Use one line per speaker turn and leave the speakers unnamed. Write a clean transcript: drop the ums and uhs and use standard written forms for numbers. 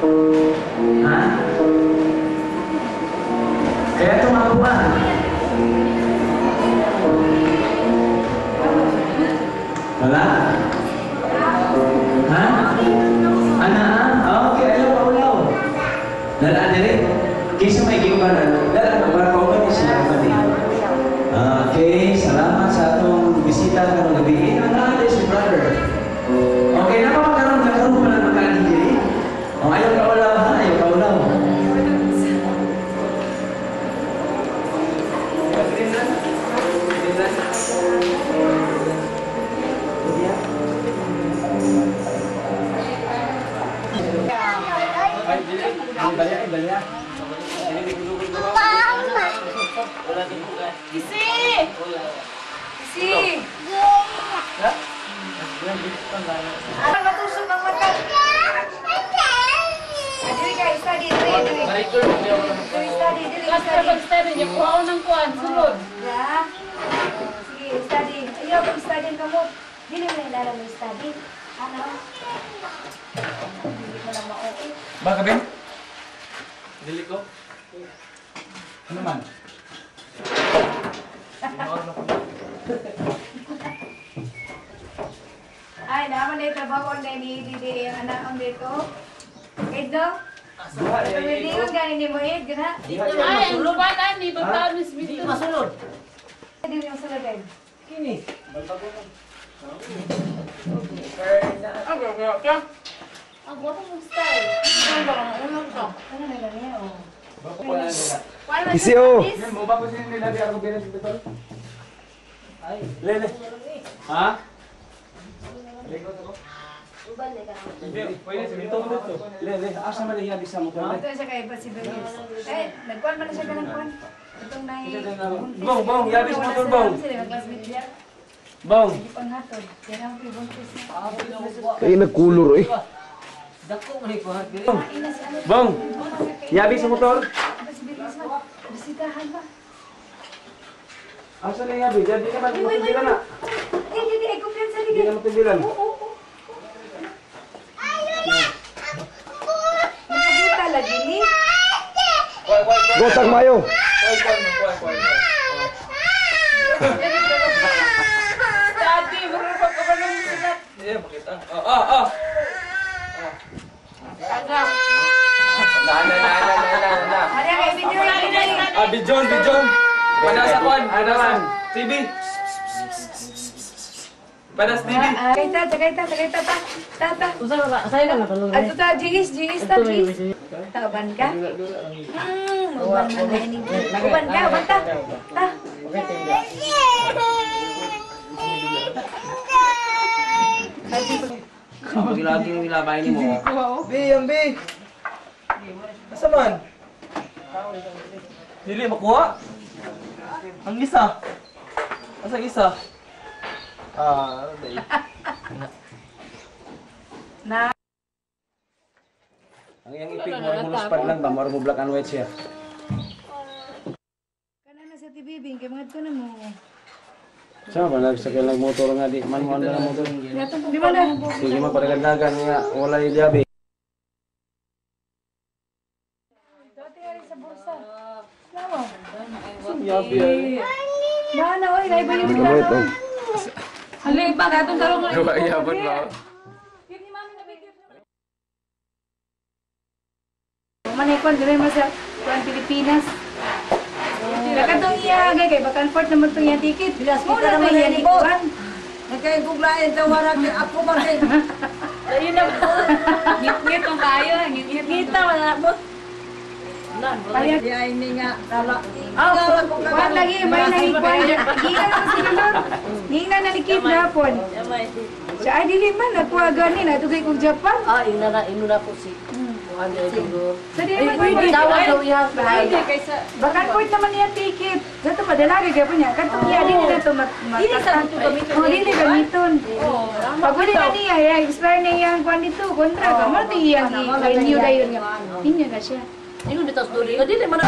Ha? Kaya ito makuha. Wala? Ha? Ana? Okay, ayaw pa ulaw. Dalaan nila. Kaysa may giubanan, dalaan ang para pauban niya sila man eh. Okay, salamat sa atong bisita karong gabi. Ang si brother. Okay, napapakaroon na karoon pa lang magkaagi diri. Oh, ayaw ka ulaw ha, ayaw ka ulaw.
Isi! Isi!
Ah, matusok ang mata. Dili ka, study, dili, dili. Dili, study, dili, study.
Pag-study niya, kuha ko ng kuhan, sulod.
Ya. Sige, study. Ayaw, pag-study ka mo. Dili mo na ilalam yung study. Ano? Dili mo na ma-okay.
Baka Ben? Dili ko? Ano man?
Ay, naman na trabaho ang ni Didi ang anak ang dito. Ito? Tumilingon gani ni mo eh, gana.
Ay, ang lubanan ni Bataan Miss Mito.
Hindi masunod.
Hindi mo masunod eh.
Kini.
Ang guwapo mong style.
Ano na lang niya, oh.
Isi oh.
Mo ba ko sila nila di ako bilang sa bitol? Ay, lele. Ha? Hindi, pwede sa bitol dito. Lele, asa man diya bisa mo ko.
Ito siya kay si Bernice. Eh, nagkuhan man na siya kanang kuhan. Itong nai...
Bong, bong, yabi sa motor, bong.
Sila mag-classmate niya.
Bong.
Panghatod. Yan ang buntis na.
Kay nagkulor eh.
Dako man ko ha.
Bong. Yabi sa motor.
Si Bernice man. Bisitahan ba?
Asa na yabi? Di naman matindilan na.
Di, di, di. Ay, kumpiyansa di.
Di na matindilan.
Oo, oo, oo. Nakakita lagi ni.
Gotag mayo.
Daddy, marunong pa ka ba nung sulat?
Eh, makita. Oh, oh, oh.
Aga.
Na, na, na, na, na, na.
Ano kay video, video.
Ah, bidyon, bidyon. Panas kuan, panas. TV. Panas TV.
Kay ta, kay ta, kay ta, ta. Ta, ta.
Usa ba? Sayo ka na tulog.
Ato ta, GS, GS ta, GS. Ta, uban ka? Uban man na ini. Uban ka, uban ta. Ta.
Lagi yung nilabay ni mo.
B, ang B. Asa man?
Dili makuha. Ang isa. Asa ang isa?
Ah, ano
Na.
Ang iyang ipig mo muluspan lang ba, maro mo black and white siya.
Kana na sa TV bing kay mga ko na mo.
Sa ba nag sakay lang motor nga di man mo ang motor.
Di ba na?
Sige mo padagdagan nga wala yabi.
Dati ari sa bursa. Slawa.
Yabi ay.
Na na oy, kay ba yung
Gamit oh.
Hali pa, katong tarong mo.
Yabon ba?
Manay kon dili mo sa kuan Pilipinas. Nakatong iya gay kay back and forth naman tong iya ticket.
Bilas
Mo
kita
na
naman
to iya
na libot.
kuan.
Nagkay tawaran ako man kay.
Ayun na. Ngit-ngit ang kayo. Ngit-ngit. Ngit na, wala po.
Di ay ni nga dala.
Oh, kuan lagi may nahikuan. Giingan na sila lor. Giingan na ni Kid na pon. Siya ay dili man nakuha gani na tugay kog Japan.
Ah, ina na ino na ko si. Kuan di ko.
Sa dili man pwede.
Tawag daw iyang
Pwede kaysa back and forth naman niya ticket. Sa to padala kay gyapon niya. Kadtong iya dili na to mat
Dili sa to gamiton.
Oh, dili gamiton. Pag uli na niya, ya expire na iyang kuan dito, kontra ka mo to iyang i-renew dayon nga. Inyo na siya.
Ino dito sa duli. Dili man.